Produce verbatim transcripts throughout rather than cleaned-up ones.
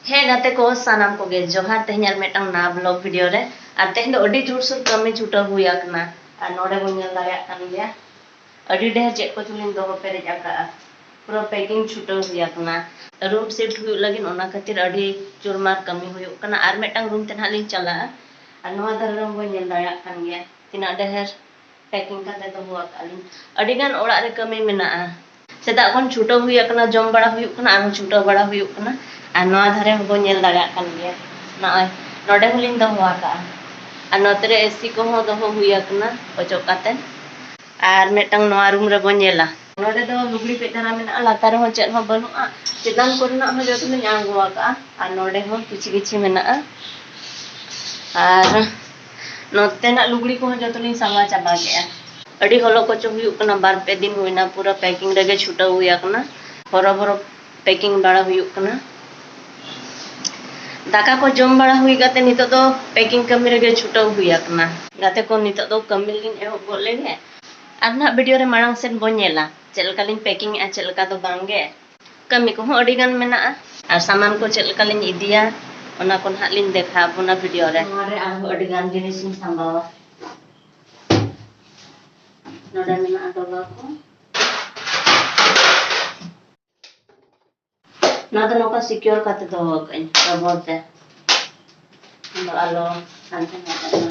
ᱦᱮᱸ ᱜᱟᱛᱮ ᱠᱚ, ᱥᱟᱱᱟᱢ ᱠᱚᱜᱮ ᱡᱚᱦᱟᱨ᱾ ᱛᱮᱦᱮᱧ ᱟᱨ ᱢᱤᱫᱴᱟᱝ ᱱᱟᱣᱟ vlog video ᱨᱮ᱾ ᱟᱨ ᱛᱮᱦᱮᱧ ᱫᱚ ᱟᱹᱰᱤ ᱡᱳᱨᱥᱳᱨ ᱠᱟᱹᱢᱤ ᱪᱷᱩᱴᱟᱹᱣ ᱦᱩᱭ ᱟᱠᱟᱱᱟ᱾ ᱟᱨ ᱱᱚᱰᱮ ᱵᱚᱱ ᱧᱮᱞ ᱫᱟᱲᱮᱭᱟᱜ ᱠᱟᱱ ᱜᱮᱭᱟ, ᱟᱹᱰᱤ ᱰᱷᱮᱨ ᱪᱮᱫ ᱠᱚᱪᱚᱞᱤᱧ ᱫᱚᱦᱚ ᱯᱮᱨᱮᱡ ᱟᱠᱟᱫᱼᱟ᱾ ᱯᱩᱨᱟᱹ packing ᱪᱷᱩᱴᱟᱹᱣ ᱦᱩᱭ ᱟᱠᱟᱱᱟ᱾ Room shift ᱦᱩᱭᱩᱜ ᱞᱟᱹᱜᱤᱫ, ᱚᱱᱟ ᱠᱷᱟᱹᱛᱤᱨ ᱟᱹᱰᱤ ᱡᱳᱨᱢᱟᱨ ᱠᱟᱹᱢᱤ ᱦᱩᱭᱩᱜ ᱠᱟᱱᱟ᱾ ᱟᱨ ᱢᱤᱫᱴᱟᱝ room ᱛᱮ ᱱᱟᱦᱟᱜ ᱞᱤᱧ ᱪᱟᱞᱟᱜᱼᱟ᱾ ᱟᱨ ᱱᱚᱣᱟ ᱫᱷᱟᱨᱮ ᱨᱮᱦᱚᱸ ᱵᱚᱱ ᱧᱮᱞ ᱫᱟᱲᱮᱭᱟᱜ ᱠᱟᱱ ᱜᱮᱭᱟ, ᱛᱤᱱᱟᱹᱜ ᱰᱷᱮᱨ packing ᱠᱟᱛᱮ ᱫᱚᱦᱚ ᱟᱠᱟᱫ ᱞᱤᱧ᱾ ᱟᱹᱰᱤ ᱜᱟᱱ ᱚᱲᱟᱜ ᱨᱮ ᱠᱟᱹᱢᱤ ᱢᱮᱱᱟᱜᱼᱟ᱾ ᱥᱮᱛᱟᱜ ᱠᱷᱚᱱ ᱪᱷᱩᱴᱟᱹᱣ ᱦᱩᱭ ᱟᱠᱟᱱᱟ, ᱡᱚᱢ ᱵᱟᱲᱟ ᱦᱩᱭᱩᱜ ᱠᱟᱱᱟ, ᱟᱨᱦᱚᱸ ᱪᱷᱩᱴᱟᱹᱣ ᱵᱟᱲᱟ ᱦᱩᱭᱩᱜ ᱠᱟᱱᱟ᱾ ᱟᱨ ᱱᱚᱣᱟ ᱫᱷᱟᱨᱮ ᱦᱚᱸᱵᱚᱱ ᱧᱮᱞ ᱫᱟᱲᱮᱭᱟᱜ ᱠᱟᱱ ᱜᱮᱭᱟ, ᱱᱚᱜᱼᱚᱭ ᱱᱚᱰᱮ ᱦᱚᱸᱞᱤᱧ ᱫᱚᱦᱚ ᱟᱠᱟᱫᱼᱟ᱾ ᱟᱨ ᱱᱚᱛᱮ ᱨᱮ AC ᱠᱚᱦᱚᱸ ᱫᱚᱦᱚ ᱦᱩᱭ ᱟᱠᱟᱱᱟ ᱚᱪᱚᱜ ᱠᱟᱛᱮ᱾ ᱟᱨ ᱢᱤᱫᱴᱟᱝ ᱱᱚᱣᱟ room ᱨᱮᱵᱚᱱ ᱧᱮᱞᱟ, ᱱᱚᱰᱮ ᱫᱚ ᱞᱩᱜᱽᱲᱤ ᱠᱟᱹᱡ ᱫᱷᱟᱨᱟ ᱢᱮᱱᱟᱜᱼᱟ, ᱞᱟᱛᱟᱨ ᱨᱮᱦᱚᱸ ᱪᱮᱫ ᱦᱚᱸ ᱵᱟᱹᱱᱩᱜᱼᱟ᱾ ᱪᱮᱛᱟᱱ ᱠᱚᱨᱮᱱᱟᱜ ᱦᱚᱸ ᱡᱚᱛᱚ ᱞᱤᱧ ᱟᱬᱜᱚ ᱟᱠᱟᱫᱼᱟ᱾ ᱟᱨ ᱱᱚᱰᱮ ᱦᱚᱸ ᱠᱤᱪᱷᱤ ᱠᱤᱪᱷᱤ ᱢᱮᱱᱟᱜᱼᱟ᱾ ᱟᱨ ᱱᱚᱛᱮᱱᱟᱜ ᱞᱩᱜᱽᱲᱤ ᱠᱚᱦᱚᱸ ᱡᱚᱛᱚ ᱞᱤᱧ ᱥᱟᱢᱵᱟᱣ ᱪᱟᱵᱟ ᱠᱮᱫᱼᱟ᱾ ᱟᱹᱰᱤ ᱦᱚᱞᱚ ᱠᱚᱪᱚ ᱦᱩᱭᱩᱜ ᱠᱟᱱᱟ, ᱵᱟᱨ ᱯᱮ ᱫᱤᱱ ᱦᱩᱭᱱᱟ ᱯᱩᱨᱟᱹ packing ᱨᱮᱜᱮ ᱪᱷᱩᱴᱟᱹᱣ ᱦᱩᱭ ᱟᱠᱟᱱᱟ᱾ ᱦᱚᱨᱚ ᱵᱚᱨᱚ packing ᱵᱟᱲᱟ ᱦᱩᱭᱩᱜ ᱠᱟᱱᱟ᱾ ᱫᱟᱠᱟ ᱠᱚ ᱡᱚᱢ ᱵᱟᱲᱟ ᱦᱩᱭ ᱠᱟᱛᱮ ᱱᱤᱛᱚᱜ ᱫᱚ packing ᱠᱟᱹᱢᱤ ᱨᱮᱜᱮ ᱪᱷᱩᱴᱟᱹᱣ ᱦᱩᱭ ᱟᱠᱟᱱᱟ᱾ ᱜᱟᱛᱮ ᱠᱚ, ᱱᱤᱛᱚᱜ ᱫᱚ ᱠᱟᱹᱢᱤ ᱞᱤᱧ ᱮᱦᱚᱵ ᱜᱚᱫ ᱞᱮᱜᱮ᱾ ᱟᱨ ᱱᱟᱦᱟᱜ video ᱨᱮ ᱢᱟᱲᱟᱝ ᱥᱮᱫ ᱵᱚᱱ ᱧᱮᱞᱟ ᱪᱮᱫ ᱞᱮᱠᱟ ᱞᱤᱧ packing ᱮᱜᱼᱟ, ᱪᱮᱫ ᱞᱮᱠᱟ ᱫᱚ ᱵᱟᱝ ᱜᱮ᱾ ᱠᱟᱹᱢᱤ ᱠᱚᱦᱚᱸ ᱟᱹᱰᱤ ᱜᱟᱱ ᱢᱮᱱᱟᱜᱼᱟ᱾ ᱟᱨ ᱥᱟᱢᱟᱱ ᱠᱚ ᱪᱮᱫ ᱞᱮᱠᱟ ᱞᱤᱧ ᱤᱫᱤᱭᱟ, ᱚᱱᱟ ᱠᱚ ᱱᱟᱦᱟᱜ ᱞᱤᱧ ᱫᱮᱠᱷᱟᱣ ᱟᱵᱚᱱᱟ video ᱨᱮ᱾ ᱱᱚᱣᱟ ᱨᱮ ᱟᱨᱦᱚᱸ ᱟᱹᱰᱤ ᱜᱟᱱ ᱡᱤᱱᱤᱥ ᱤᱧ ᱥᱟᱢᱵᱟᱣᱟ᱾ ᱱᱚᱰᱮ ᱢᱮᱱᱟᱜᱼᱟ ᱰᱚᱵᱟ ᱠᱚ᱾ ᱱᱚᱣᱟ ᱫᱚ ᱱᱚᱝᱠᱟ secure ᱠᱟᱛᱮ ᱫᱚᱦᱚ ᱠᱟᱜ ᱟᱹᱧ ᱨᱚᱵᱚᱲ ᱛᱮ᱾ ᱟᱫᱚ ᱟᱞᱚ ᱦᱟᱱᱛᱮ ᱱᱟᱛᱮᱜ ᱢᱟ,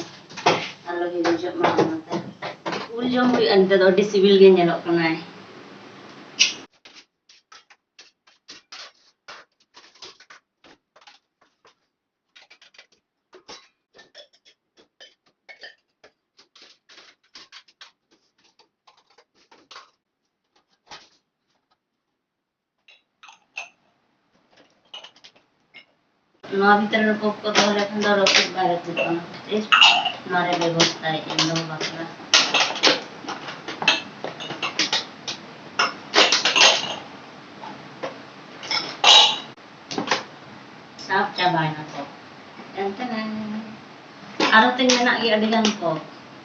ᱟᱞᱚ ᱦᱤᱨᱤᱡᱚᱜ ᱢᱟ ᱚᱱᱟᱛᱮ᱾ ᱩᱞ ᱡᱚᱢ ᱦᱩᱭᱩᱜᱼᱟ, ᱱᱤᱛᱚᱜ ᱫᱚ ᱟᱹᱰᱤ ᱥᱤᱵᱤᱞ ᱜᱮ ᱧᱮᱞᱚᱜ ᱠᱟᱱᱟᱭ᱾ ᱱᱚᱣᱟ ᱵᱷᱤᱛᱨᱤ ᱨᱮ ᱠᱚᱯ ᱠᱚ ᱫᱚᱦᱚ ᱞᱮᱠᱷᱟᱱ ᱫᱚ ᱨᱟᱹᱯᱩᱫ ᱵᱟᱭ ᱨᱟᱹᱯᱩᱫᱚᱜᱼᱟ, ᱚᱱᱟ ᱠᱷᱟᱹᱛᱤᱨ ᱱᱚᱣᱟ ᱨᱮ ᱵᱮᱵᱚᱥᱛᱷᱟᱭᱮᱫ ᱟᱹᱧ ᱫᱚᱦᱚ ᱵᱟᱠᱷᱨᱟ᱾ ᱥᱟᱵ ᱪᱟᱵᱟᱭᱮᱱᱟ ᱠᱚ᱾ ᱮᱱᱛᱮ ᱟᱨᱚ ᱛᱤᱧ ᱢᱮᱱᱟᱜ ᱜᱮᱭᱟ ᱟᱹᱰᱤ ᱜᱟᱱ ᱠᱚ,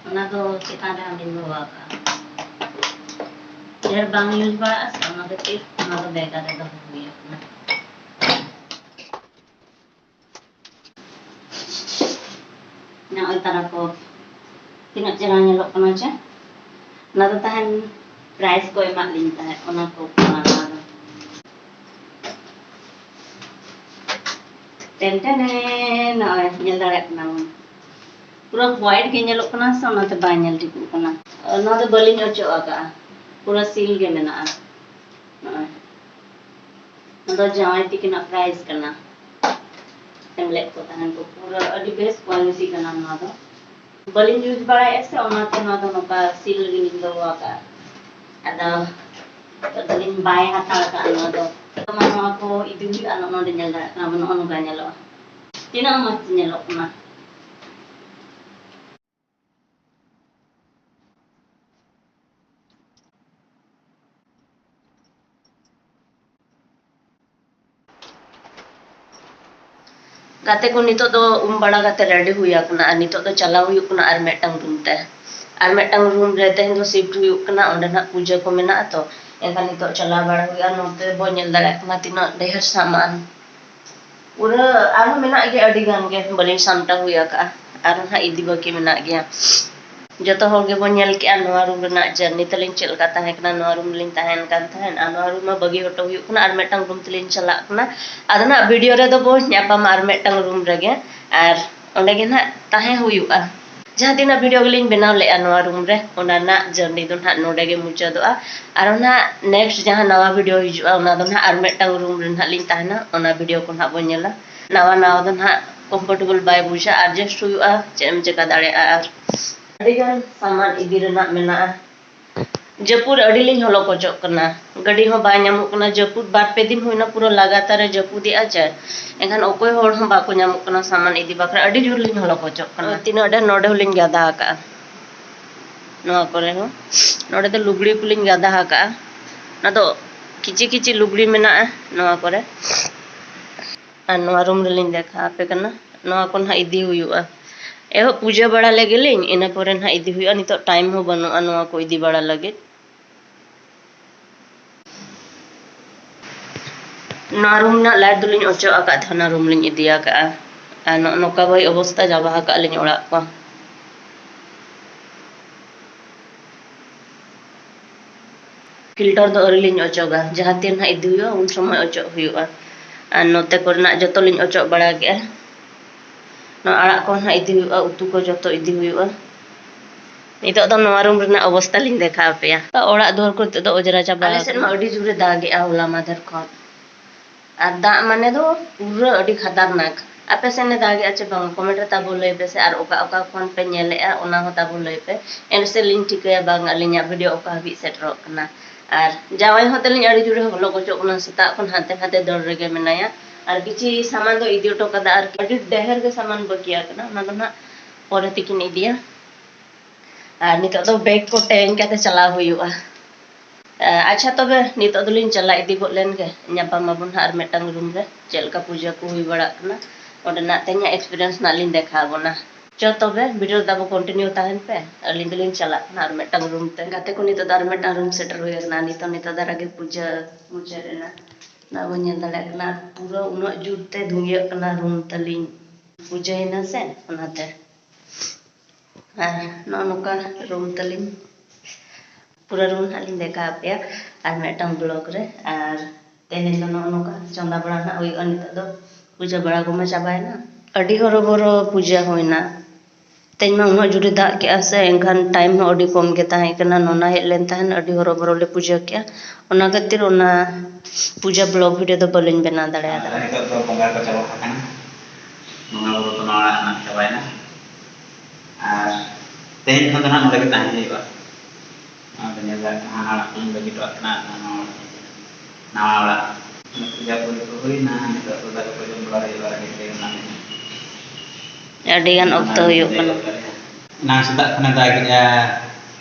ᱚᱱᱟ ᱫᱚ ᱪᱮᱛᱟᱱ ᱨᱮ ᱦᱟᱸᱜ ᱞᱤᱧ ᱫᱚᱦᱚ ᱟᱠᱟᱜᱼᱟ᱾ ᱰᱷᱮᱨ ᱵᱟᱝ use ᱵᱟᱲᱟᱜᱼᱟ ᱥᱮ, ᱚᱱᱟ ᱠᱷᱟᱹᱛᱤᱨ ᱚᱱᱟ ᱫᱚ ᱵᱮᱜᱽ ᱨᱮ ᱫᱚᱦᱚ ᱦᱩᱭ ᱟᱠᱟᱱᱟ᱾ ᱱᱚᱜᱼᱚᱭ ᱛᱟᱨᱟ ᱠᱚ ᱛᱤᱱᱟᱹᱜ ᱪᱮᱦᱨᱟ ᱧᱮᱞᱚᱜ ᱠᱟᱱᱟ ᱪᱮ? ᱚᱱᱟ ᱫᱚ ᱛᱟᱦᱮᱱ prize ᱠᱚ ᱮᱢᱟᱜ ᱞᱤᱧ ᱛᱟᱦᱮᱸᱫ, ᱚᱱᱟ ᱠᱚ ᱠᱟᱱᱟ ᱱᱚᱣᱟ ᱫᱚ᱾ ᱴᱮᱱ ᱴᱮᱱ, ᱱᱚᱜᱼᱚᱭ ᱧᱮᱞ ᱫᱟᱲᱮᱭᱟᱜ ᱠᱟᱱᱟ ᱵᱚᱱ, ᱯᱩᱨᱟᱹ white ᱜᱮ ᱧᱮᱞᱚᱜ ᱠᱟᱱᱟ ᱥᱮ, ᱚᱱᱟᱛᱮ ᱵᱟᱭ ᱧᱮᱞ ᱴᱷᱤᱠᱚᱜ ᱠᱟᱱᱟ᱾ ᱱᱚᱣᱟ ᱫᱚ ᱵᱟᱹᱞᱤᱧ ᱚᱪᱚᱜ ᱟᱠᱟᱜᱼᱟ, ᱯᱩᱨᱟᱹ seal ᱜᱮ ᱢᱮᱱᱟᱜᱼᱟ᱾ ᱱᱚᱜᱼᱚᱭ᱾ ᱱᱚᱣᱟ ᱫᱚ ᱡᱟᱶᱟᱭ ᱛᱤᱠᱤᱱᱟᱜ prize ᱠᱟᱱᱟ᱾ ᱮᱢ ᱞᱮᱫ ᱠᱚ ᱛᱟᱦᱮᱱ ᱠᱚ, ᱯᱩᱨᱟᱹ ᱟᱹᱰᱤ ᱵᱮᱥ quality ᱠᱟᱱᱟ ᱱᱚᱣᱟ ᱫᱚ᱾ ᱵᱟᱹᱞᱤᱧ use ᱵᱟᱲᱟᱭᱮᱫᱼᱟ ᱥᱮ, ᱚᱱᱟᱛᱮ ᱱᱚᱣᱟ ᱫᱚ ᱱᱚᱝᱠᱟ seal ᱨᱮᱜᱮ ᱞᱤᱧ ᱫᱚᱦᱚ ᱟᱠᱟᱫᱼᱟ᱾ ᱟᱫᱚ ᱱᱤᱛᱚᱜ ᱫᱚᱞᱤᱧ ᱵᱟᱭ ᱦᱟᱛᱟᱲ ᱟᱠᱟᱫᱼᱟ ᱱᱚᱣᱟ ᱫᱚ᱾ ᱱᱚᱣᱟ ᱠᱚ ᱤᱫᱤ ᱦᱩᱭᱩᱜᱼᱟ, ᱱᱚᱜᱼᱚ ᱱᱚᱰᱮ ᱧᱮᱞ ᱫᱟᱲᱮᱭᱟᱜ ᱠᱟᱱᱟ ᱵᱚᱱ, ᱱᱚᱜᱼᱚ ᱱᱚᱝᱠᱟ ᱧᱮᱞᱚᱜᱼᱟ᱾ ᱛᱤᱱᱟᱹᱜ ᱢᱚᱡᱽ ᱧᱮᱞᱚᱜ ᱠᱟᱱᱟ᱾ ᱜᱟᱛᱮ ᱠᱚ, ᱱᱤᱛᱚᱜ ᱫᱚ ᱩᱢ ᱵᱟᱲᱟ ᱠᱟᱛᱮ ready ᱦᱩᱭ ᱟᱠᱟᱱᱟ, ᱟᱨ ᱱᱤᱛᱚᱜ ᱫᱚ ᱪᱟᱞᱟᱣ ᱦᱩᱭᱩᱜ ᱠᱟᱱᱟ ᱟᱨ ᱢᱤᱫᱴᱟᱝ room ᱛᱮ᱾ ᱟᱨ ᱢᱤᱫᱴᱟᱝ room ᱨᱮ ᱛᱮᱦᱮᱧ ᱫᱚ shift ᱦᱩᱭᱩᱜ ᱠᱟᱱᱟ, ᱚᱸᱰᱮ ᱱᱟᱜ ᱯᱩᱡᱟᱹ ᱠᱚ ᱢᱮᱱᱟᱜᱼᱟ ᱛᱚ, ᱮᱱᱠᱷᱟᱱ ᱱᱤᱛᱚᱜ ᱪᱟᱞᱟᱣ ᱵᱟᱲᱟ ᱦᱩᱭᱩᱜᱼᱟ᱾ ᱱᱚᱛᱮ ᱵᱚ ᱧᱮᱞ ᱫᱟᱲᱮᱭᱟᱜ ᱠᱟᱱᱟ ᱛᱤᱱᱟᱹᱜ ᱰᱷᱮᱨ ᱥᱟᱢᱟᱱ, ᱯᱩᱨᱟᱹ ᱟᱨᱦᱚᱸ ᱢᱮᱱᱟᱜ ᱜᱮᱭᱟ ᱟᱹᱰᱤ ᱜᱟᱱ ᱜᱮ, ᱵᱟᱹᱞᱤᱧ ᱥᱟᱢᱴᱟᱣ ᱦᱩᱭ ᱟᱠᱟᱜᱼᱟ, ᱟᱨᱦᱚᱸ ᱱᱟᱜ ᱤᱫᱤ ᱵᱟᱹᱠᱤ ᱢᱮᱱᱟᱜ ᱜᱮᱭᱟ᱾ ᱡᱚᱛᱚ ᱦᱚᱲ ᱜᱮᱵᱚᱱ ᱧᱮᱞ ᱠᱮᱜᱼᱟ ᱱᱚᱣᱟ room ᱨᱮᱱᱟᱜ journey ᱛᱟᱹᱞᱤᱧ ᱪᱮᱫ ᱞᱮᱠᱟ ᱛᱟᱦᱮᱸ ᱠᱟᱱᱟ᱾ ᱱᱚᱣᱟ room ᱨᱮᱞᱤᱧ ᱛᱟᱦᱮᱱ ᱠᱟᱱ ᱛᱟᱦᱮᱸᱫ, ᱟᱨ ᱱᱚᱣᱟ room ᱢᱟ ᱵᱟᱹᱜᱤ ᱦᱚᱴᱚ ᱦᱩᱭᱩᱜ ᱠᱟᱱᱟ, ᱟᱨ ᱢᱤᱫᱴᱟᱝ room ᱛᱮᱞᱤᱧ ᱪᱟᱞᱟᱜ ᱠᱟᱱᱟ᱾ ᱟᱫᱚ ᱱᱟᱜ video ᱨᱮᱫᱚ ᱵᱚᱱ ᱧᱟᱯᱟᱢᱟ ᱟᱨ ᱢᱤᱫᱴᱟᱝ room ᱨᱮᱜᱮ, ᱟᱨ ᱚᱸᱰᱮ ᱜᱮ ᱱᱟᱜ ᱛᱟᱦᱮᱸ ᱦᱩᱭᱩᱜᱼᱟ᱾ ᱡᱟᱦᱟᱸ ᱛᱤᱱᱟᱹᱜ video ᱜᱮᱞᱤᱧ ᱵᱮᱱᱟᱣ ᱞᱮᱜᱼᱟ ᱱᱚᱣᱟ room ᱨᱮ, ᱚᱱᱟ ᱨᱮᱱᱟᱜ journey ᱫᱚ ᱱᱟᱜ ᱱᱚᱰᱮ ᱜᱮ ᱢᱩᱪᱟᱹᱫᱚᱜᱼᱟ᱾ ᱟᱨᱚ ᱱᱟᱜ next ᱡᱟᱦᱟᱸ ᱱᱟᱣᱟ video ᱦᱤᱡᱩᱜᱼᱟ, ᱚᱱᱟ ᱫᱚ ᱱᱟᱜ ᱟᱨ ᱢᱤᱫᱴᱟᱝ room ᱨᱮ ᱱᱟᱜ ᱞᱤᱧ ᱛᱟᱦᱮᱱᱟ, ᱚᱱᱟ video ᱠᱚ ᱱᱟᱜ ᱵᱚᱱ ᱧᱮᱞᱟ᱾ ᱱᱟᱣᱟ ᱱᱟᱣᱟ ᱫᱚ ᱱᱟᱜ comfortable ᱵᱟᱭ ᱵᱩᱡᱷᱟᱹᱜᱼᱟ, adjust ᱦᱩᱭᱩᱜᱼᱟ, ᱪᱮᱫ ᱮᱢ ᱪᱮᱠᱟ ᱫᱟᱲᱮᱭᱟᱜᱼᱟ᱾ ᱟᱨ ᱟᱹᱰᱤᱜᱟᱱ ᱥᱟᱢᱟᱱ ᱤᱫᱤ ᱨᱮᱱᱟᱜ ᱢᱮᱱᱟᱜᱼᱟ᱾ ᱡᱟᱹᱯᱩᱫ ᱟᱹᱰᱤ ᱞᱤᱧ ᱦᱚᱞᱚ ᱠᱚᱪᱚᱜ ᱠᱟᱱᱟ, ᱜᱟᱹᱰᱤ ᱦᱚᱸ ᱵᱟᱭ ᱧᱟᱢᱚᱜ ᱠᱟᱱᱟ᱾ ᱡᱟᱹᱯᱩᱫ ᱵᱟᱨ ᱯᱮ ᱫᱤᱱ ᱦᱩᱭᱱᱟ, ᱯᱩᱨᱟᱹ ᱞᱟᱜᱟᱛᱟᱨ ᱮ ᱡᱟᱹᱯᱩᱫᱮᱜᱼᱟ ᱪᱮ, ᱮᱱᱠᱷᱟᱱ ᱚᱠᱚᱭ ᱦᱚᱲ ᱦᱚᱸ ᱵᱟᱠᱚ ᱧᱟᱢᱚᱜ ᱠᱟᱱᱟ ᱥᱟᱢᱟᱱ ᱤᱫᱤ ᱵᱟᱠᱷᱨᱟ᱾ ᱟᱹᱰᱤ ᱡᱳᱨ ᱞᱤᱧ ᱦᱚᱞᱚ ᱠᱚᱪᱚᱜ ᱠᱟᱱᱟ᱾ ᱛᱤᱱᱟᱹᱜ ᱰᱷᱮᱨ ᱱᱚᱰᱮ ᱦᱚᱸᱞᱤᱧ ᱜᱟᱫᱟ ᱟᱠᱟᱜᱼᱟ, ᱱᱚᱣᱟ ᱠᱚᱨᱮ ᱦᱚᱸ, ᱱᱚᱰᱮ ᱫᱚ ᱞᱩᱜᱽᱲᱤ ᱠᱚᱞᱤᱧ ᱜᱟᱫᱟ ᱟᱠᱟᱜᱼᱟ᱾ ᱚᱱᱟ ᱫᱚ ᱠᱤᱪᱤ ᱠᱤᱪᱤ ᱞᱩᱜᱽᱲᱤ ᱢᱮᱱᱟᱜᱼᱟ ᱱᱚᱣᱟ ᱠᱚᱨᱮ᱾ ᱟᱨ ᱱᱚᱣᱟ room ᱨᱮᱞᱤᱧ ᱫᱮᱠᱷᱟᱣ ᱟᱯᱮ ᱠᱟᱱᱟ, ᱱᱚᱣᱟ ᱠᱚ ᱱᱟᱦᱟᱜ ᱤᱫᱤ ᱦᱩᱭᱩᱜᱼᱟ᱾ ᱮᱦᱚᱵ ᱯᱩᱡᱟᱹ ᱵᱟᱲᱟ ᱞᱮᱜᱮ ᱞᱤᱧ, ᱤᱱᱟᱹ ᱯᱚᱨᱮ ᱱᱟᱦᱟᱜ ᱤᱫᱤ ᱦᱩᱭᱩᱜᱼᱟ᱾ ᱱᱤᱛᱚᱜ time ᱦᱚᱸ ᱵᱟᱹᱱᱩᱜᱼᱟ ᱱᱚᱣᱟ ᱠᱚ ᱤᱫᱤ ᱵᱟᱲᱟ ᱞᱟᱹᱜᱤᱫ᱾ ᱱᱚᱣᱟ room ᱨᱮᱱᱟᱜ light ᱫᱚᱞᱤᱧ ᱚᱪᱚᱜ ᱟᱠᱟᱫ ᱛᱟᱦᱮᱱᱟ, room ᱞᱤᱧ ᱤᱫᱤ ᱟᱠᱟᱫᱼᱟ᱾ ᱟᱨ ᱱᱚᱜᱼᱚ ᱱᱚᱝᱠᱟ ᱵᱷᱟᱵᱮ ᱚᱵᱚᱥᱛᱟ ᱪᱟᱵᱟ ᱟᱠᱟᱫ ᱞᱤᱧ ᱚᱲᱟᱜ ᱠᱚ᱾ ᱯᱷᱤᱞᱴᱟᱨ ᱫᱚ ᱟᱹᱣᱨᱤ ᱞᱤᱧ ᱚᱪᱚᱜᱟ, ᱡᱟᱦᱟᱸ ᱛᱤᱱ ᱦᱟᱸᱜ ᱤᱫᱤ ᱦᱩᱭᱩᱜᱼᱟ, ᱩᱱ ᱥᱚᱢᱚᱭ ᱚᱪᱚᱜ ᱦᱩᱭᱩᱜᱼᱟ᱾ ᱟᱨ ᱱᱚᱛᱮ ᱠᱚᱨᱮᱱᱟᱜ ᱡᱚᱛᱚ ᱞᱤᱧ ᱚᱪᱚᱜ ᱵᱟᱲᱟ ᱠᱮᱜᱼᱟ᱾ ᱱᱚᱣᱟ ᱟᱲᱟᱜ ᱠᱚ ᱦᱟᱸᱜ ᱤᱫᱤ ᱦᱩᱭᱩᱜᱼᱟ, ᱩᱛᱩ ᱠᱚ ᱡᱚᱛᱚ ᱤᱫᱤ ᱦᱩᱭᱩᱜᱼᱟ᱾ ᱱᱤᱛᱚᱜ ᱫᱚ ᱱᱚᱣᱟ ᱨᱩᱢ ᱨᱮᱱᱟᱜ ᱚᱵᱚᱥᱛᱟ ᱞᱤᱧ ᱫᱮᱠᱷᱟᱣ ᱟᱯᱮᱭᱟ᱾ ᱚᱲᱟᱜ ᱫᱩᱣᱟᱹᱨ ᱠᱚ ᱱᱤᱛᱚᱜ ᱫᱚ ᱚᱡᱽᱨᱟ ᱪᱟᱵᱟ ᱟᱞᱮ ᱥᱮᱫ ᱟᱠᱟᱱᱟ᱾ ᱢᱟ ᱟᱹᱰᱤ ᱡᱳᱨᱮ ᱫᱟᱜᱮᱜᱼᱟ ᱦᱚᱞᱟ ᱢᱟᱫᱷᱮᱨ ᱠᱷᱚᱱ᱾ ᱟᱨ ᱫᱟᱜ ᱢᱟᱱᱮ ᱫᱚ ᱯᱩᱨᱟᱹ ᱟᱹᱰᱤ ᱠᱷᱟᱛᱟᱨᱱᱟᱠ᱾ ᱟᱯᱮ ᱥᱮᱱ ᱮ ᱫᱟᱜᱮᱜᱼᱟ ᱪᱮ ᱵᱟᱝ? ᱠᱚᱢᱮᱱᱴ ᱨᱮ ᱛᱟᱵᱚ ᱞᱟᱹᱭ ᱯᱮ ᱥᱮ, ᱟᱨ ᱚᱠᱟ ᱚᱠᱟ ᱠᱷᱚᱱ ᱯᱮ ᱧᱮᱞᱮᱜᱼᱟ ᱚᱱᱟ ᱦᱚᱸ ᱛᱟᱵᱚ ᱞᱟᱹᱭ ᱯᱮ᱾ ᱮᱱᱥᱮ ᱞᱤᱧ ᱴᱷᱤᱠᱟᱹᱭᱟ ᱵᱟᱝ ᱟᱹᱞᱤᱧᱟᱜ ᱵᱷᱤᱰᱤᱭᱳ ᱚᱠᱟ ᱦᱟᱹᱵᱤᱡ ᱥᱮᱴᱮᱨᱚᱜ ᱠᱟᱱᱟ᱾ ᱟᱨ ᱡᱟᱶᱟᱭ ᱦᱚᱸ ᱛᱟᱹᱞᱤᱧ ᱟᱹᱰᱤ ᱡᱳᱨᱮ ᱦᱚᱞᱚ ᱜᱚᱪᱚᱜ ᱠᱟᱱᱟ, ᱥᱮᱛᱟᱜ ᱠᱷᱚᱱ ᱦᱟᱱᱛᱮ ᱱᱟᱛᱮ ᱫᱟᱹᱲ ᱨᱮᱜᱮ ᱢᱮᱱᱟᱭᱟ᱾ ᱟᱨ ᱠᱤᱪᱷᱤ ᱥᱟᱢᱟᱱ ᱫᱚ ᱤᱫᱤ ᱦᱚᱴᱚ ᱠᱟᱫᱟ, ᱟᱨ ᱟᱹᱰᱤ ᱰᱷᱮᱨ ᱜᱮ ᱥᱟᱢᱟᱱ ᱵᱟᱹᱠᱤ ᱟᱠᱟᱱᱟ, ᱚᱱᱟ ᱫᱚ ᱱᱟᱦᱟᱜ ᱯᱚᱨᱮ ᱛᱮᱠᱤᱱ ᱤᱫᱤᱭᱟ᱾ ᱟᱨ ᱱᱤᱛᱚᱜ ᱫᱚ ᱵᱮᱜᱽ ᱠᱚ ᱴᱮᱝ ᱠᱟᱛᱮ ᱪᱟᱞᱟᱣ ᱦᱩᱭᱩᱜᱼᱟ᱾ ᱟᱪᱪᱷᱟ, ᱛᱚᱵᱮ ᱱᱤᱛᱚᱜ ᱫᱚᱞᱤᱧ ᱪᱟᱞᱟᱣ ᱤᱫᱤ ᱜᱚᱫ ᱞᱮᱱ ᱜᱮ, ᱧᱟᱯᱟᱢ ᱟᱵᱚᱱ ᱦᱟᱸᱜ ᱟᱨ ᱢᱤᱫᱴᱟᱝ ᱨᱩᱢ ᱨᱮ, ᱪᱮᱫ ᱞᱮᱠᱟ ᱯᱩᱡᱟᱹ ᱠᱚ ᱦᱩᱭ ᱵᱟᱲᱟᱜ ᱠᱟᱱᱟ ᱚᱸᱰᱮᱱᱟᱜ ᱛᱮᱦᱮᱧᱟᱜ ᱮᱠᱥᱯᱤᱨᱤᱭᱮᱱᱥ ᱱᱟᱜ ᱞᱤᱧ ᱫᱮᱠᱷᱟᱣ ᱟᱵᱚᱱᱟ᱾ ᱪᱚ ᱛᱚᱵᱮ ᱵᱷᱤᱰᱤᱭᱳ ᱨᱮ ᱛᱟᱵᱚ ᱠᱚᱱᱴᱤᱱᱤᱭᱩ ᱛᱟᱦᱮᱱ ᱯᱮ, ᱟᱹᱞᱤᱧ ᱫᱚᱞᱤᱧ ᱪᱟᱞᱟᱜ ᱠᱟᱱᱟ ᱟᱨ ᱢᱤᱫᱴᱟᱝ ᱨᱩᱢ ᱛᱮ᱾ ᱜᱟᱛᱮ ᱠᱚ, ᱱᱤᱛᱚᱜ ᱫᱚ ᱟᱨ ᱢᱤᱫᱴᱟᱝ ᱨᱩᱢ ᱥᱮᱴᱮᱨ ᱦᱩᱭ ᱟᱠᱟᱱᱟ᱾ ᱱᱤᱛᱚᱜ ᱱᱤᱛᱚᱜ ᱫᱷᱟᱨᱟ ᱜᱮ ᱯᱩᱡᱟᱹ ᱢᱩᱪᱟᱹᱫ ᱮᱱᱟ, ᱱᱚᱣᱟ ᱵᱚᱱ ᱧᱮᱞ ᱫᱟᱲᱮᱭᱟᱜ ᱠᱟᱱᱟ᱾ ᱟᱨ ᱯᱩᱨᱟᱹ ᱩᱱᱟᱹᱜ ᱡᱳᱨ ᱛᱮ ᱫᱷᱩᱸᱫᱤᱭᱟᱹᱜ ᱠᱟᱱᱟ ᱨᱩᱢ ᱛᱟᱹᱞᱤᱧ, ᱯᱩᱡᱟᱹᱭᱮᱱᱟ ᱥᱮ ᱚᱱᱟᱛᱮ᱾ ᱟᱨ ᱱᱚᱜᱼᱚ ᱱᱚᱝᱠᱟ ᱨᱩᱢ ᱛᱟᱹᱞᱤᱧ, ᱯᱩᱨᱟᱹ ᱨᱩᱢ ᱦᱟᱸᱜ ᱞᱤᱧ ᱫᱮᱠᱷᱟᱣ ᱟᱯᱮᱭᱟ ᱟᱨ ᱢᱤᱫᱴᱟᱝ ᱵᱞᱚᱜ ᱨᱮ᱾ ᱟᱨ ᱛᱮᱦᱮᱧ ᱫᱚ ᱱᱚᱜᱼᱚ ᱱᱚᱝᱠᱟ ᱪᱚᱸᱫᱟ ᱵᱟᱲᱟ ᱦᱟᱸᱜ ᱦᱩᱭᱩᱜᱼᱟ᱾ ᱱᱤᱛᱚᱜ ᱫᱚ ᱯᱩᱡᱟᱹ ᱵᱟᱲᱟ ᱠᱚᱢᱟ ᱪᱟᱵᱟᱭᱮᱱᱟ, ᱟᱹᱰᱤ ᱦᱚᱨᱚᱵᱚᱨᱚ ᱯᱩᱡᱟᱹ ᱦᱩᱭᱱᱟ᱾ ᱛᱮᱦᱮᱧ ᱢᱟ ᱩᱱᱟᱹᱜ ᱡᱳᱨᱮ ᱫᱟᱜ ᱠᱮᱜᱼᱟ ᱥᱮ, ᱮᱱᱠᱷᱟᱱ ᱴᱟᱭᱤᱢ ᱦᱚᱸ ᱟᱹᱰᱤ ᱠᱚᱢ ᱜᱮ ᱛᱟᱦᱮᱸ ᱠᱟᱱᱟ᱾ ᱱᱚᱱᱟ ᱦᱮᱡ ᱞᱮᱱ ᱛᱟᱦᱮᱱ, ᱟᱹᱰᱤ ᱦᱚᱨᱚᱵᱚᱨᱚ ᱞᱮ ᱯᱩᱡᱟᱹ ᱠᱮᱜᱼᱟ᱾ ᱚᱱᱟ ᱠᱷᱟᱹᱛᱤᱨ ᱚᱱᱟ ᱯᱩᱡᱟᱹ ᱵᱞᱚᱜ ᱵᱷᱤᱰᱤᱭᱳ ᱫᱚ ᱵᱟᱹᱞᱤᱧ ᱵᱮᱱᱟᱣ ᱫᱟᱲᱮᱭᱟᱫᱟ᱾ ᱟᱨ ᱱᱤᱛᱚᱜ ᱫᱚ ᱵᱚᱸᱜᱟ ᱠᱚ ᱪᱟᱵᱟ ᱟᱠᱟᱱᱟ, ᱵᱚᱸᱜᱟ ᱵᱩᱨᱩ ᱠᱚ ᱱᱚᱣᱟ ᱚᱲᱟᱜ ᱨᱮᱱᱟᱜ ᱪᱟᱵᱟᱭᱮᱱᱟ᱾ ᱟᱨ ᱛᱮᱦᱮᱧ ᱠᱷᱚᱱ ᱫᱚ ᱱᱟᱦᱟᱜ ᱱᱚᱰᱮ ᱜᱮ ᱛᱟᱦᱮᱸ ᱦᱩᱭᱩᱜᱼᱟ᱾ ᱱᱚᱣᱟ ᱫᱚ ᱧᱮᱞ ᱫᱟᱲᱮᱭᱟᱜ ᱠᱟᱱᱟ, ᱦᱟᱱᱟ ᱚᱲᱟᱜ ᱠᱷᱚᱱ ᱵᱟᱹᱜᱤ ᱦᱚᱴᱚ ᱠᱟᱜ ᱠᱟᱱᱟ, ᱱᱚᱣᱟ ᱚᱲᱟᱜ, ᱱᱟᱣᱟ ᱚᱲᱟᱜ᱾ ᱯᱩᱡᱟ ᱠᱚ ᱡᱚᱛᱚ ᱦᱩᱭᱱᱟ, ᱱᱤᱛᱚᱜ ᱫᱚ ᱫᱟᱠᱟ ᱠᱚ ᱡᱚᱢ ᱵᱟᱲᱟ ᱦᱩᱭᱩᱜᱼᱟ, ᱨᱮᱸᱜᱮᱡ ᱛᱮ ᱢᱮᱱᱟᱜ ᱞᱤᱧᱟ᱾ ᱟᱹᱰᱤ ᱜᱟᱱ ᱚᱠᱛᱚ ᱦᱩᱭᱩᱜ ᱠᱟᱱᱟ᱾ ᱮᱱᱟᱝ ᱥᱮᱛᱟᱜ ᱠᱷᱚᱱᱮ ᱫᱟᱜᱮᱜᱼᱟ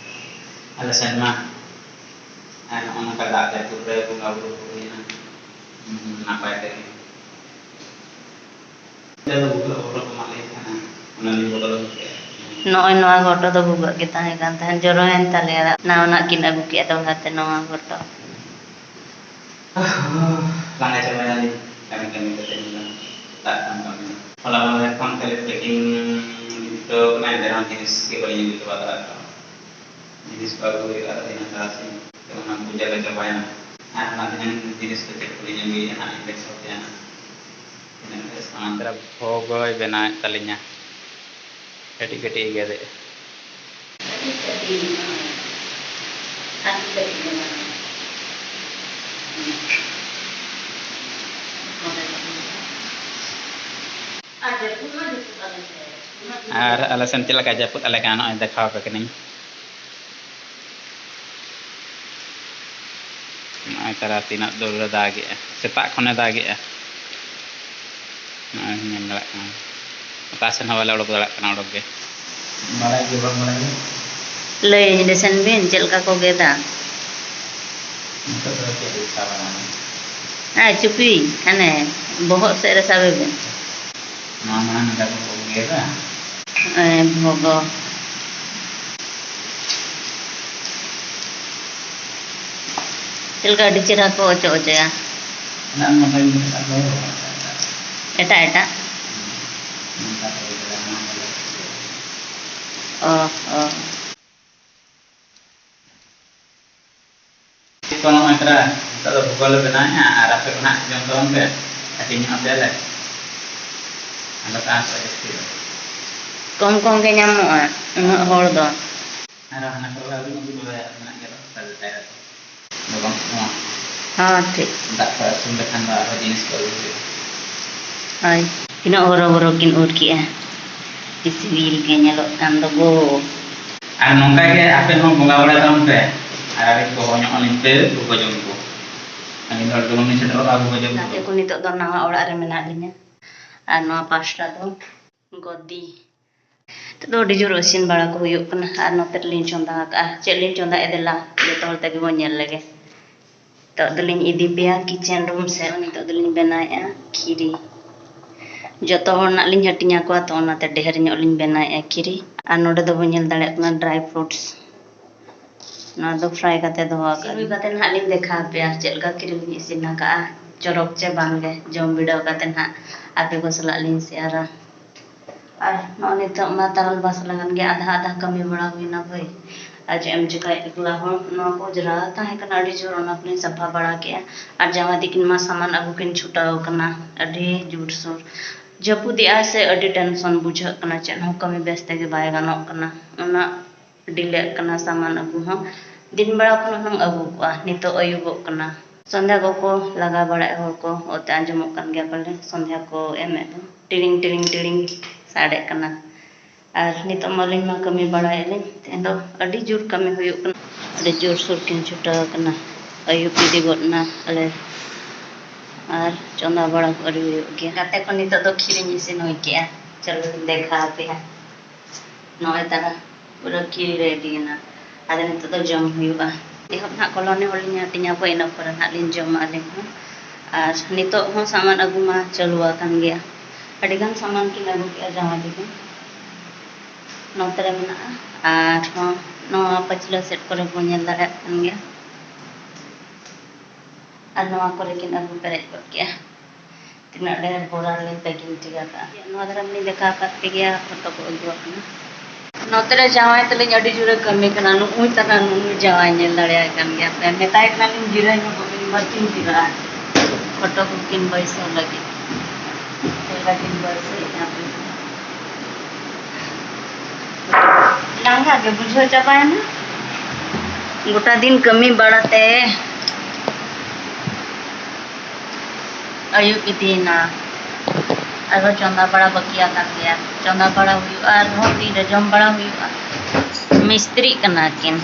ᱟᱞᱮ ᱥᱮᱱ ᱢᱟ᱾ ᱟᱨ ᱱᱚᱜᱼᱚ ᱱᱚᱝᱠᱟ ᱫᱟᱜ ᱡᱟᱹᱯᱩᱫ ᱨᱮ ᱵᱚᱸᱜᱟ ᱵᱩᱨᱩ ᱠᱚ ᱦᱩᱭᱱᱟ, ᱦᱩᱸ, ᱱᱟᱯᱟᱭ ᱛᱮᱜᱮ᱾ ᱚᱸᱰᱮ ᱫᱚ ᱵᱷᱩᱜᱟᱹᱜ ᱦᱚᱴᱚ ᱠᱚᱢᱟ ᱞᱟᱹᱭ ᱛᱟᱦᱮᱱᱟ, ᱚᱱᱟ ᱞᱤᱧ ᱵᱚᱫᱚᱞ ᱟᱹᱜᱩ ᱠᱮᱜᱼᱟ᱾ ᱱᱚᱜᱼᱚᱭ ᱱᱚᱣᱟ ᱜᱚᱴᱟ ᱫᱚ ᱵᱷᱩᱜᱟᱹᱜ ᱜᱮ ᱛᱟᱦᱮᱸ ᱠᱟᱱ ᱛᱟᱦᱮᱸᱫ, ᱡᱚᱨᱚᱭᱮᱱ ᱛᱟᱞᱮᱭᱟ ᱫᱟᱜ᱾ ᱱᱟᱣᱟᱱᱟᱜ ᱠᱤᱱ ᱟᱹᱜᱩ ᱠᱮᱜᱼᱟ ᱫᱚᱦᱲᱟ ᱛᱮ ᱱᱚᱣᱟ ᱜᱚᱴᱟ᱾ ᱞᱟᱸᱜᱟ ᱪᱟᱵᱟᱭᱮᱱᱟᱞᱤᱧ ᱠᱟᱹᱢᱤ ᱠᱟᱹᱢᱤ ᱠᱟᱛᱮ ᱤᱧ ᱫᱚ᱾ ᱪᱟᱞᱟᱜ ᱠᱟᱱ ᱛᱟᱵᱮᱱᱟ᱾ ᱦᱚᱞᱟ ᱢᱟᱦᱫᱮᱨ ᱠᱷᱚᱱ ᱠᱷᱟᱹᱞᱤ packing ᱡᱩᱛᱟᱹᱣ ᱠᱟᱱᱟ, ᱮᱱᱛᱮ ᱨᱮᱦᱚᱸ ᱡᱤᱱᱤᱥ ᱜᱮ ᱵᱟᱹᱞᱤᱧ ᱟᱹᱜᱩ ᱪᱟᱵᱟ ᱫᱟᱲᱮᱭᱟᱜ ᱠᱟᱱᱟ᱾ ᱡᱤᱱᱤᱥ ᱠᱚ ᱟᱹᱜᱩ ᱦᱩᱭᱩᱜᱼᱟ ᱛᱮᱦᱮᱧ ᱛᱟᱨᱟᱥᱤᱧ, ᱛᱚ ᱚᱱᱟ ᱯᱩᱡᱟᱹ ᱞᱮ ᱪᱟᱵᱟᱭᱮᱱᱟ᱾ ᱟᱨ ᱚᱱᱟ ᱛᱮᱦᱮᱧ ᱡᱤᱱᱤᱥ ᱠᱚ ᱪᱮᱫ ᱠᱚᱞᱤᱧ ᱟᱹᱜᱩᱭᱮᱫᱼᱟ ᱦᱟᱸᱜ, ᱤᱧ ᱫᱮᱠᱷᱟᱣ ᱯᱮᱭᱟ ᱦᱟᱸᱜ᱾ ᱛᱤᱱᱟᱹᱜ ᱵᱮᱥ ᱠᱟᱱᱟ᱾ ᱛᱟᱨᱟ ᱵᱷᱳᱜᱚᱭ ᱵᱮᱱᱟᱣᱮᱫ ᱛᱟᱹᱞᱤᱧᱟ, ᱠᱟᱹᱴᱤᱡ ᱠᱟᱹᱴᱤᱡ ᱜᱮᱫᱮᱜᱼᱟ᱾ ᱠᱟᱹᱴᱤᱡ ᱠᱟᱹᱴᱤᱡ ᱱᱚᱜᱼᱚᱭ, ᱠᱟᱹᱴᱤᱡ ᱠᱟᱹᱴᱤᱡ ᱵᱮᱱᱟᱣ᱾ ᱟᱨ ᱡᱟᱹᱯᱩᱫ ᱢᱟ ᱡᱟᱹᱯᱩᱫ ᱟᱞᱮ ᱥᱮᱫ᱾ ᱟᱨ ᱟᱞᱮ ᱥᱮᱱ ᱪᱮᱫ ᱞᱮᱠᱟ ᱡᱟᱹᱯᱩᱫ ᱟᱞᱮ ᱠᱟᱱᱟ, ᱱᱚᱜᱼᱚᱭ ᱫᱮᱠᱷᱟᱣ ᱟᱯᱮ ᱠᱟᱹᱱᱟᱹᱧ᱾ ᱱᱚᱜᱼᱚᱭ ᱛᱟᱨᱟ ᱛᱤᱱᱟᱹᱜ ᱡᱳᱨ ᱮ ᱫᱟᱜᱮᱜᱼᱟ, ᱥᱮᱛᱟᱜ ᱠᱷᱚᱱᱮ ᱫᱟᱜᱮᱜᱼᱟ᱾ ᱱᱚᱜᱼᱚᱭ ᱧᱮᱞ ᱫᱟᱲᱮᱭᱟᱜ ᱠᱟᱱᱟ, ᱚᱠᱟ ᱥᱮᱱ ᱦᱚᱸ ᱵᱟᱞᱮ ᱩᱰᱩᱠ ᱫᱟᱲᱮᱭᱟᱜ ᱠᱟᱱᱟ, ᱩᱰᱩᱠ ᱜᱮ᱾ ᱵᱟᱲᱟᱭ ᱜᱮ ᱵᱟᱝ ᱵᱟᱲᱟᱭ ᱜᱮ᱾ ᱞᱟᱹᱭᱟᱹᱧ ᱨᱮᱥᱮᱱ ᱵᱤᱱ ᱪᱮᱫ ᱞᱮᱠᱟ ᱠᱚ ᱜᱮᱫᱟ᱾ ᱱᱤᱛᱚᱜ ᱫᱚ ᱪᱮᱫ ᱞᱮᱠᱟ ᱵᱟᱝ? ᱦᱮᱸ, ᱪᱩᱯᱤ, ᱦᱟᱱᱮ ᱵᱚᱦᱚᱜ ᱥᱮᱫ ᱨᱮ ᱥᱟᱵᱮ ᱵᱤᱱ᱾ ᱱᱚᱣᱟ ᱢᱟᱲᱟᱝ ᱱᱚᱰᱮ ᱠᱚ ᱜᱮᱫᱟ᱾ ᱦᱮᱸ, ᱵᱷᱚᱜᱚ᱾ ᱪᱮᱫ ᱞᱮᱠᱟ ᱟᱹᱰᱤ ᱪᱮᱦᱨᱟ ᱠᱚ ᱚᱪᱚᱜ ᱚᱪᱚᱭᱟ᱾ ᱚᱱᱟ ᱢᱟ ᱵᱟᱹᱧ ᱧᱮᱞ ᱟᱠᱟᱫ ᱫᱚ᱾ ᱮᱴᱟᱜ ᱮᱴᱟᱜ? ᱱᱚᱝᱠᱟ ᱠᱚ ᱜᱮᱫᱟ, ᱱᱚᱣᱟ ᱠᱚᱫᱚ᱾ ᱚ, ᱚ᱾ ᱠᱚ ᱱᱚᱜᱼᱚᱭ ᱛᱚᱨᱟ, ᱱᱤᱛᱚᱜ ᱫᱚ ᱵᱷᱩᱜᱳᱞ ᱞᱮ ᱵᱮᱱᱟᱣᱮᱫᱼᱟ ᱟᱨ ᱟᱯᱮ ᱠᱚ ᱱᱟᱦᱟᱜ ᱡᱚᱢ ᱛᱟᱵᱚᱱ ᱯᱮ, ᱦᱟᱹᱴᱤᱧ ᱧᱚᱜ ᱟᱯᱮᱭᱟᱞᱮ᱾ ᱟᱞᱚ ᱯᱮ ᱟᱸᱥᱚᱜᱼᱟ ᱡᱟᱹᱥᱛᱤ ᱫᱚ᱾ ᱠᱚᱢ ᱠᱚᱢ ᱜᱮ ᱧᱟᱢᱚᱜᱼᱟ, ᱩᱱᱟᱹᱜ ᱦᱚᱲ ᱫᱚ᱾ ᱟᱨ ᱦᱟᱱᱟ ᱠᱚᱨᱮ ᱟᱹᱞᱩ ᱢᱟᱹᱞᱩ ᱨᱚᱦᱚᱭ ᱢᱮᱱᱟᱜ ᱜᱮᱭᱟ, ᱨᱚᱦᱚᱭ ᱠᱟᱛᱮ ᱫᱚ ᱵᱟᱝ ᱠᱚᱢᱟ᱾ ᱦᱚᱸ, ᱴᱷᱤᱠ᱾ ᱫᱟᱜ ᱠᱚ ᱟᱹᱥᱩᱞ ᱞᱮᱠᱷᱟᱱ ᱫᱚ ᱟᱨᱦᱚᱸ ᱡᱤᱱᱤᱥ ᱠᱚ ᱟᱹᱜᱩ ᱦᱩᱭᱩᱜᱼᱟ᱾ ᱦᱳᱭ, ᱛᱤᱱᱟᱹᱜ ᱦᱚᱨᱚ ᱵᱚᱨᱚ ᱠᱤᱱ ᱩᱨ ᱠᱮᱜᱼᱟ᱾ ᱟᱹᱰᱤ ᱥᱤᱵᱤᱞ ᱜᱮ ᱧᱮᱞᱚᱜ ᱠᱟᱱ ᱫᱚ ᱜᱳ᱾ ᱟᱨ ᱱᱚᱝᱠᱟ ᱜᱮ ᱟᱯᱮ ᱦᱚᱸ ᱵᱚᱸᱜᱟ ᱵᱟᱲᱟ ᱛᱟᱵᱚᱱ ᱯᱮ᱾ ᱟᱨ ᱟᱹᱞᱤᱧ ᱠᱚ ᱦᱚᱦᱚ ᱧᱚᱜ ᱟᱹᱞᱤᱧ ᱯᱮ, ᱜᱚᱜᱚ ᱡᱚᱢ ᱠᱚ᱾ ᱟᱹᱞᱤᱧ ᱫᱚ ᱟᱹᱰᱤ ᱞᱚᱜᱚᱱ ᱞᱤᱧ ᱥᱮᱴᱮᱨᱚᱜᱼᱟ, ᱜᱚᱜᱚ ᱡᱚᱢ ᱠᱚ᱾ ᱜᱟᱛᱮ ᱠᱚ ᱱᱤᱛᱚᱜ ᱫᱚ ᱱᱟᱣᱟ ᱚᱲᱟᱜ ᱨᱮ ᱢᱮᱱᱟᱜ ᱞᱤᱧᱟ᱾ ᱟᱨ ᱱᱚᱣᱟ ᱯᱟᱥᱴᱟ ᱫᱚ ᱜᱚᱫᱤ᱾ ᱱᱤᱛᱚᱜ ᱫᱚ ᱟᱹᱰᱤ ᱡᱳᱨ ᱤᱥᱤᱱ ᱵᱟᱲᱟ ᱠᱚ ᱦᱩᱭᱩᱜ ᱠᱟᱱᱟ᱾ ᱟᱨ ᱱᱚᱛᱮ ᱨᱮᱞᱤᱧ ᱪᱚᱸᱫᱟ ᱟᱠᱟᱫᱼᱟ᱾ ᱪᱮᱫ ᱞᱤᱧ ᱪᱚᱸᱫᱟᱭᱮᱫ ᱫᱮᱞᱟ, ᱡᱚᱛᱚ ᱦᱚᱲ ᱛᱮᱜᱮ ᱵᱚᱱ ᱧᱮᱞ ᱞᱮᱜᱮ᱾ ᱱᱤᱛᱚᱜ ᱫᱚᱞᱤᱧ ᱤᱫᱤ ᱯᱮᱭᱟ kitchen room ᱥᱮᱫ᱾ ᱱᱤᱛᱚᱜ ᱫᱚᱞᱤᱧ ᱵᱮᱱᱟᱣᱮᱫᱼᱟ ᱠᱷᱤᱨᱤ᱾ ᱡᱚᱛᱚ ᱦᱚᱲ ᱱᱟᱜ ᱞᱤᱧ ᱦᱟᱹᱴᱤᱧ ᱟᱠᱚᱣᱟ, ᱛᱚ ᱚᱱᱟᱛᱮ ᱰᱷᱮᱨ ᱧᱚᱜ ᱞᱤᱧ ᱵᱮᱱᱟᱣᱮᱫᱼᱟ ᱠᱷᱤᱨᱤ᱾ ᱟᱨ ᱱᱚᱰᱮ ᱫᱚᱵᱚᱱ ᱧᱮᱞ ᱫᱟᱲᱮᱭᱟᱜ ᱠᱟᱱᱟ dry fruits᱾ ᱱᱚᱣᱟ ᱫᱚ fry ᱠᱟᱛᱮ ᱫᱚᱦᱚ ᱟᱠᱟᱫ ᱤᱥᱤᱱ ᱦᱩᱭ ᱠᱟᱛᱮ ᱱᱟᱦᱟᱜ ᱞᱤᱧ ᱫᱮᱠᱷᱟᱣ ᱟᱯᱮᱭᱟ ᱪᱮᱫ ᱞᱮᱠᱟ ᱠᱷᱤᱨᱤ ᱞᱤᱧ ᱤᱥᱤᱱ ᱟᱠᱟᱫᱼᱟ᱾ ᱪᱚᱨᱚᱠ ᱪᱮ ᱵᱟᱝᱜᱮ, ᱡᱚᱢ ᱵᱤᱰᱟᱹᱣ ᱠᱟᱛᱮ ᱱᱟᱦᱟᱜ ᱟᱯᱮ ᱠᱚ ᱥᱟᱞᱟᱜ ᱞᱤᱧ ᱥᱮᱭᱟᱨᱟ᱾ ᱟᱨ ᱱᱚᱜᱼᱚᱭ ᱱᱤᱛᱚᱜ ᱢᱟ ᱛᱟᱨᱟᱞ ᱵᱟᱥ ᱞᱟᱜᱟᱱ ᱜᱮ, ᱟᱫᱷᱟ ᱟᱫᱷᱟ ᱠᱟᱹᱢᱤ ᱵᱟᱲᱟ ᱦᱩᱭᱱᱟ ᱵᱷᱟᱹᱭ᱾ ᱟᱨ ᱪᱮᱫ ᱮᱢ ᱪᱤᱠᱟᱹᱭᱟ, ᱮᱠᱞᱟ ᱦᱚᱲ, ᱱᱚᱣᱟ ᱠᱚ ᱚᱸᱡᱽᱨᱟ ᱛᱟᱦᱮᱸ ᱠᱟᱱᱟ ᱟᱹᱰᱤ ᱡᱳᱨ, ᱚᱱᱟ ᱠᱚᱞᱤᱧ ᱥᱟᱯᱷᱟ ᱵᱟᱲᱟ ᱠᱮᱜᱼᱟ᱾ ᱟᱨ ᱡᱟᱶᱟᱭ ᱛᱤᱠᱤᱱ ᱢᱟ ᱥᱟᱢᱟᱱ ᱟᱹᱜᱩ ᱠᱤᱱ ᱪᱷᱩᱴᱟᱹᱣ ᱠᱟᱱᱟ ᱟᱹᱰᱤ ᱡᱳᱨᱥᱳᱨ᱾ ᱡᱟᱹᱯᱩᱫᱮᱜᱼᱟᱭ ᱥᱮ ᱟᱹᱰᱤ ᱴᱮᱱᱥᱚᱱ ᱵᱩᱡᱷᱟᱹᱜ ᱠᱟᱱᱟ, ᱪᱮᱫ ᱦᱚᱸ ᱠᱟᱹᱢᱤ ᱵᱮᱥ ᱛᱮᱜᱮ ᱵᱟᱭ ᱜᱟᱱᱚᱜ ᱠᱟᱱᱟ᱾ ᱚᱱᱟ ᱰᱤᱞᱮᱜ ᱠᱟᱱᱟ ᱥᱟᱢᱟᱱ ᱟᱹᱜᱩ ᱦᱚᱸ᱾ ᱫᱤᱱ ᱵᱮᱲᱟ ᱠᱷᱚᱱ ᱦᱩᱱᱟᱹᱝ ᱟᱹᱜᱩ ᱠᱚᱜᱼᱟ, ᱱᱤᱛᱚᱜ ᱟᱹᱭᱩᱵᱚᱜ ᱠᱟᱱᱟ᱾ ᱥᱚᱱᱫᱷᱭᱟ ᱠᱚᱠᱚ ᱞᱟᱜᱟ ᱵᱟᱲᱟᱭᱮᱫ ᱦᱚᱲ ᱠᱚ, ᱚᱛᱮ ᱟᱸᱡᱚᱢᱚᱜ ᱠᱟᱱ ᱜᱮᱭᱟ ᱯᱟᱞᱮ, ᱥᱚᱱᱫᱷᱭᱟ ᱠᱚ ᱮᱢᱮᱫ ᱫᱚ, ᱴᱤᱲᱤᱝ ᱴᱤᱲᱤᱝ ᱴᱤᱲᱤᱝ ᱥᱟᱰᱮᱜ ᱠᱟᱱᱟ᱾ ᱟᱨ ᱱᱤᱛᱚᱜ ᱢᱟ ᱟᱹᱞᱤᱧ ᱢᱟ ᱠᱟᱹᱢᱤ ᱵᱟᱲᱟᱭᱮᱫ ᱞᱤᱧ, ᱛᱮᱦᱮᱧ ᱫᱚ ᱟᱹᱰᱤ ᱡᱳᱨ ᱠᱟᱹᱢᱤ ᱦᱩᱭᱩᱜ ᱠᱟᱱᱟ, ᱟᱹᱰᱤ ᱡᱳᱨᱥᱳᱨ ᱠᱤᱱ ᱪᱷᱩᱴᱟᱹᱣ ᱟᱠᱟᱱᱟ᱾ ᱟᱹᱭᱩᱵ ᱤᱫᱤ ᱜᱚᱫ ᱮᱱᱟ ᱟᱞᱮ, ᱟᱨ ᱪᱚᱸᱫᱟ ᱵᱟᱲᱟ ᱠᱚ ᱟᱹᱰᱤ ᱦᱩᱭᱩᱜ ᱜᱮᱭᱟ᱾ ᱜᱟᱛᱮ ᱠᱚ, ᱱᱤᱛᱚᱜ ᱫᱚ ᱠᱷᱤᱨᱤᱧ ᱤᱥᱤᱱ ᱦᱩᱭ ᱠᱮᱜᱼᱟ, ᱪᱚᱞᱚ ᱞᱤᱧ ᱫᱮᱠᱷᱟᱣ ᱟᱯᱮᱭᱟ᱾ ᱱᱚᱜᱼᱚᱭ ᱛᱟᱨᱟ ᱯᱩᱨᱟᱹ ᱠᱷᱤᱨ ᱨᱮᱰᱤ ᱮᱱᱟ᱾ ᱟᱫᱚ ᱱᱤᱛᱚᱜ ᱫᱚ ᱡᱚᱢ ᱦᱩᱭᱩᱜᱼᱟ᱾ ᱮᱦᱚᱵ ᱱᱟᱦᱟᱜ ᱠᱚᱞᱚᱱᱤ ᱦᱚᱲ ᱞᱤᱧ ᱦᱟᱹᱴᱤᱧ ᱟᱠᱚᱣᱟ, ᱤᱱᱟᱹ ᱯᱚᱨᱮ ᱱᱟᱦᱟᱜ ᱞᱤᱧ ᱡᱚᱢᱟ ᱟᱹᱞᱤᱧ ᱦᱚᱸ᱾ ᱟᱨ ᱱᱤᱛᱚᱜ ᱦᱚᱸ ᱥᱟᱢᱟᱱ ᱟᱹᱜᱩ ᱢᱟ ᱪᱟᱹᱞᱩ ᱟᱠᱟᱱ ᱜᱮᱭᱟ᱾ ᱟᱹᱰᱤ ᱜᱟᱱ ᱥᱟᱢᱟᱱ ᱠᱤᱱ ᱟᱹᱜᱩ ᱠᱮᱜᱼᱟ ᱡᱟᱶᱟᱭ ᱛᱟᱹᱠᱤᱱ᱾ ᱱᱚᱛᱮ ᱨᱮ ᱢᱮᱱᱟᱜᱼᱟ᱾ ᱟᱨᱦᱚᱸ ᱱᱚᱣᱟ ᱯᱟᱹᱪᱷᱞᱟᱹ ᱥᱮᱫ ᱠᱚᱨᱮ ᱵᱚᱱ ᱧᱮᱞ ᱫᱟᱲᱮᱭᱟᱜ ᱠᱟᱱ ᱜᱮᱭᱟ᱾ ᱟᱨ ᱱᱚᱣᱟ ᱠᱚᱨᱮ ᱠᱤᱱ ᱟᱹᱜᱩ ᱯᱮᱨᱮᱡ ᱜᱚᱫ ᱠᱮᱜᱼᱟ᱾ ᱛᱤᱱᱟᱹᱜ ᱰᱷᱮᱨ ᱵᱚᱨᱟ ᱞᱤᱧ packing ᱴᱷᱤᱠ ᱟᱠᱟᱫᱼᱟ᱾ ᱱᱚᱣᱟ ᱫᱷᱟᱨᱟ ᱢᱟᱞᱤᱧ ᱫᱮᱠᱷᱟᱣ ᱟᱠᱟᱫ ᱯᱮ ᱜᱮᱭᱟ, ᱯᱷᱳᱴᱳ ᱠᱚ ᱩᱫᱩᱜ ᱟᱠᱟᱱᱟ᱾ ᱱᱚᱛᱮ ᱨᱮ ᱡᱟᱶᱟᱭ ᱛᱟᱹᱞᱤᱧ ᱟᱹᱰᱤ ᱡᱳᱨᱮ ᱠᱟᱹᱢᱤ ᱠᱟᱱᱟ᱾ ᱱᱩᱜᱼᱩᱭ ᱛᱟᱨᱟ, ᱱᱩᱜᱼᱩᱭ ᱡᱟᱶᱟᱭ ᱧᱮᱞ ᱫᱟᱲᱮᱭᱟᱭ ᱠᱟᱱ ᱜᱮᱭᱟ ᱯᱮ᱾ ᱢᱮᱛᱟᱭ ᱠᱟᱱᱟᱞᱤᱧ ᱡᱤᱨᱟᱹ ᱧᱚᱜᱚᱜ ᱵᱤᱱ, ᱵᱟᱹᱠᱤᱱ ᱡᱤᱨᱟᱹᱜᱼᱟ᱾ ᱯᱷᱳᱴᱳ ᱠᱚᱠᱤᱱ ᱵᱟᱹᱭᱥᱟᱹᱣ ᱞᱟᱹᱜᱤᱫ᱾ ᱪᱮᱫ ᱞᱮᱠᱟ ᱠᱤᱱ ᱵᱟᱹᱭᱥᱟᱹᱣᱮᱫᱼᱟ ᱯᱮ? ᱞᱟᱸᱜᱟ ᱜᱮ ᱵᱩᱡᱷᱟᱹᱣ ᱪᱟᱵᱟᱭᱮᱱᱟ᱾ ᱜᱚᱴᱟ ᱫᱤᱱ ᱠᱟᱹᱢᱤ ᱵᱟᱲᱟᱛᱮ ᱟᱹᱭᱩᱵ ᱤᱫᱤᱭᱮᱱᱟ᱾ ᱟᱨᱦᱚᱸ ᱪᱚᱸᱫᱟ ᱵᱟᱲᱟ ᱵᱟᱹᱠᱤ ᱟᱠᱟᱱ ᱜᱮᱭᱟ᱾ ᱪᱚᱸᱫᱟ ᱵᱟᱲᱟ ᱦᱩᱭᱩᱜᱼᱟ, ᱟᱨᱦᱚᱸ ᱛᱤᱨᱮ ᱡᱚᱢ ᱵᱟᱲᱟ ᱦᱩᱭᱩᱜᱼᱟ᱾ ᱢᱤᱥᱛᱨᱤᱜ ᱠᱟᱱᱟ ᱠᱤᱱ᱾